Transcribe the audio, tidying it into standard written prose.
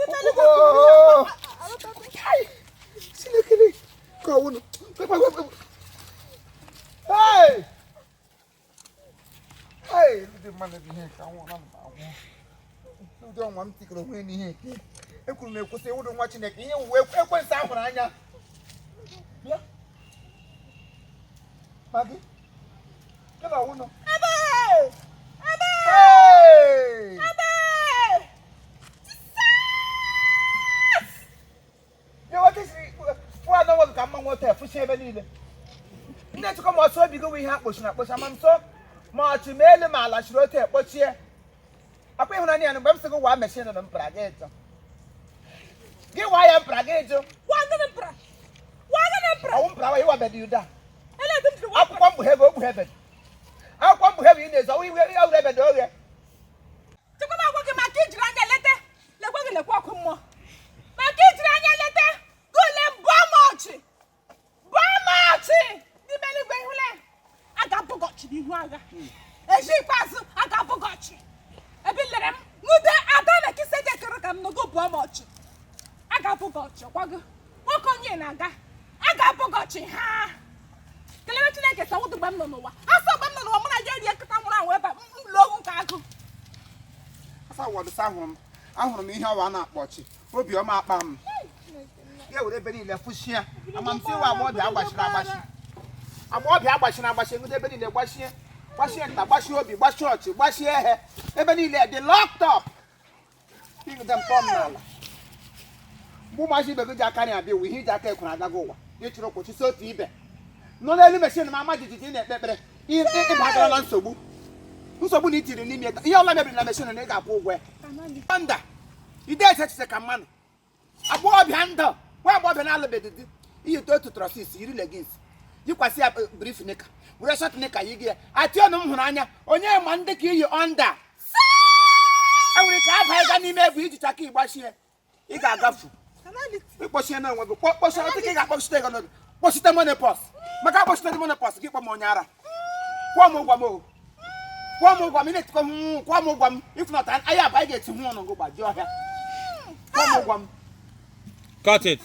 N'ime eluigwe. Chineke ka ọwụnụ. Hey! Hey! Ndị mmadụ bụ ihe ka nwụrụ na anwụ. Ndị ọnwa m tikọrọ onwe n'ihe nke. Ekwuru m ekwusị ịwụrụ nwa Chineke ihe wuwe ekwensu ahụrụ anya. Bịa. Magi. Gị na ọwụnụ. Ebe! Ebe! Hey! Ebe! Fụ anọ nwoke ka mma nwoke efụchi ebe niile. Nne chịkọ ma ọsọ obi gị wụ ihe akpọchiri akpọchi ama m sọ ma ọchị ma elu ma ala chiri otu ekpochie. Akwa ịhụnanya ya na mgbe m sị gị waa mechin na mpara gị ịjụ. Gị waa ya mpara gị ịjụ. Ọwụ mpara wa ịwabedị ụda. Akwụkwọ mkpughe gị okpughe ebe. Akwụkwọ mkpughe bụ ị na-ezo ọwụ iwe ọwụrụ ebe dị oghe. Chekwa m agwa gị maka ijiri anya lete lekwa gị lekwa ọkụ mmụọ maka ijiri anya lete gụle mbụ m ọchị bụ m ọchị n'ime eluigwe ihule a ga-abụ gị ọchị n'ihu agha eji ikpeazụ a ga-abụ gị ọchị ebe lere m n'ude ada na kise kere ka m nọgo bụọ m ọchị a ga-abụ gị ọchị ọkwa gị nwoke onye na-aga a ga-abụ gị ọchị ha kelere Chineke sọ wụdụ mgbe m nọ n'ụwa asọ mgbe m nọ n'ụwa mụ na ya rie nkịta nwụrụ anwụ ebe a m lụọ ọgwụ nke agụ. Asa wọdụsa ahụrụ m ihe ọwa na-akpọ ọchị obiọma akpa m ya were ebe niile fụchie amamsi iwe agbọghọbịa agbachiri agbachi agbọghọbịa agbachiri agbachi enweta ebe niile gbachie gbachie nta gbachie obi gbachie ọchị gbachie ehe ebe niile dị locked up ịgide mpọ m n'ala mgbe ụmụazị ibe gị ji aka na-abịa ụwa ihe iji aka ekwere agaghị ụwa ịchụrụ ụkwụ chụsị otu ibe nọ n'elu mechin ma ama jijiji ị na-ekpe ekpere ịbagara na nsogbu nsogbu na itiri n'ime ihe ọla mebiri na mechin na ị ga-akwụ ụgwọ ya nda ide eche echiche ka mmanụ agbọghọbịa ndụ nwa agbọghọbịa na-alụbeghị di iyi otu trousers yiri leggings yikwasị ya brief knicker were short knicker yi gị ya atị ọnụ m hụrụ anya onye ma ndị ka iyi under enwere ike aba ịga n'ime egwu iji chaka ịgbachie ị ga-agafu ịkpọchie na onwe gị kpọchie ọtụ ka ị ga-akpọchite ego n'oge kpọchite menopause maka akpọchite dị menopause gị kpọ m onye ara kwụọ m ụgwọ m o kwụọ m ụgwọ m ị na-etikọ m kwụọ m ụgwọ m ịfụnata anya aba ị ga-eti hụ ọnụ gị gbajie ọhịa kwụọ m ụgwọ m. Cut it.